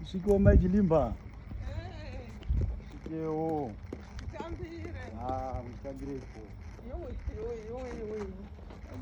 Svikewo mai Chilimba. Svikewo. Tambire. Ah, mutambireko. Yuwi, yuwi, yuwi, yuwi.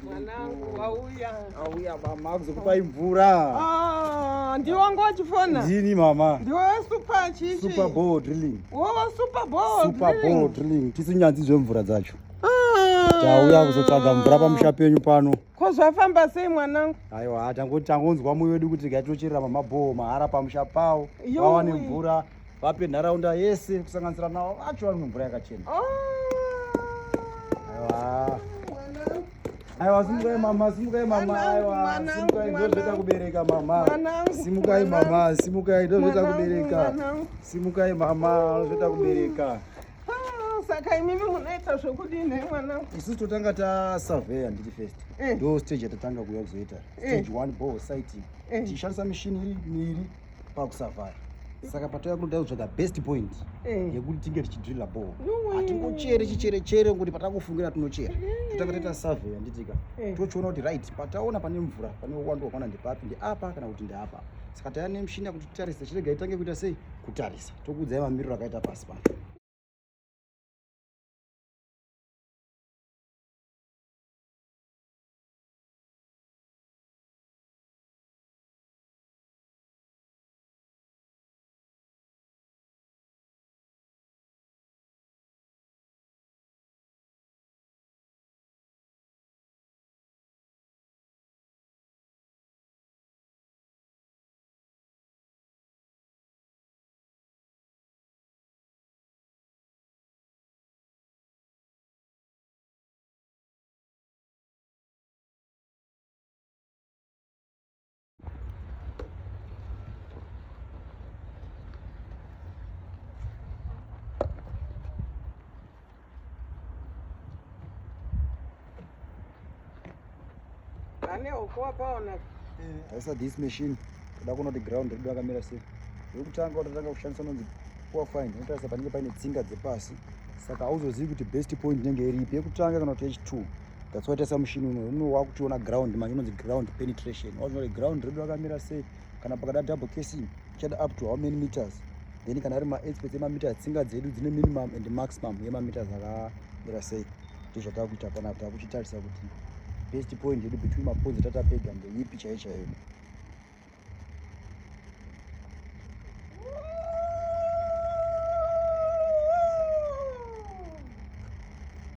Mwanangu wauya. Auya mama kuzokupai mvura. Ah, ndiwe wanga uchifona? Ndini mama. Ndiwe super chichi. Super ball drilling. Wowa super ball. Super drilling. ball drilling. Tisu nyanzvi zvemvura dzacho. Ah. Tauya kuzotsvaga mvura pamusha penyu pano. Ko zvafamba sei mwanangu? Aiwa, tangoti tangonzwa moyo wedu kuti regai tinocherera mama ball mahara pamusha pawo. Yuwi. Vawane mvura, vape nharaunda yese kusanganisira navo vacho vanwe mvura yakachena. Ah. Aiwa. Mwanangu. Aiwa, simukai mama, simukai mama, Mwanangu, aiwa, mwanangu, simukai ndozveta mwanangu. kubereka mama. Mwanangu, Simukai mwanangu. mama, simukai ndozveta Mwanangu, kubereka. mwanangu. Simukai mama, ndozveta kubereka. Ah, saka imimi munoita zvokudini nhai mwanangu? Isusu totanga tasurveya nditi first. Eh. Ndo stage yatatanga kuuya kuzoita. Eh. Stage 1 bore sighting. Eh. Tichishandisa mishini iri miiri pakusavhaya. Saka patauya kunoda kutsvaga best point Eh. yekuti tinge tichidrilla bore. Yuwi. Hatingochere chichere chere ngokuti patakufungira tinochera. Totanga taita survey handitika. Eh. Tochiona kuti right pataona pane mvura pane uwandu hwakwana ndepapi ndeapa kana kuti ndeapa. Saka tauya nemishini yakuti titarise chirega itange kuita sei kutarisa. Tokuudzai mamiriro akaita pasi pano. Pane huku wapaona. Taisa this machine toda kuona kuti ground redu rakamira sei. Yekutanga watatanga kushandisa unonzi poor find unotarisa panenge paine tsinga dzepasi saka hauzozivi kuti best point inenge iripi yekutanga kana kuti yechi2 that's why taisa mushini uno uno wakutiona ground manje unonzi ground penetration wazoona kuti ground redu rakamira sei kana pakada double casing ichada up to how many meters then kana ari maexperts emameters tsinga dzedu dzine minimum and maximum yemameters akamira sei ndizvo zvataakuita panapa taakuchitarisa kuti best point yedu between mapoints atatapega ndeipi chaiyo chaiyo.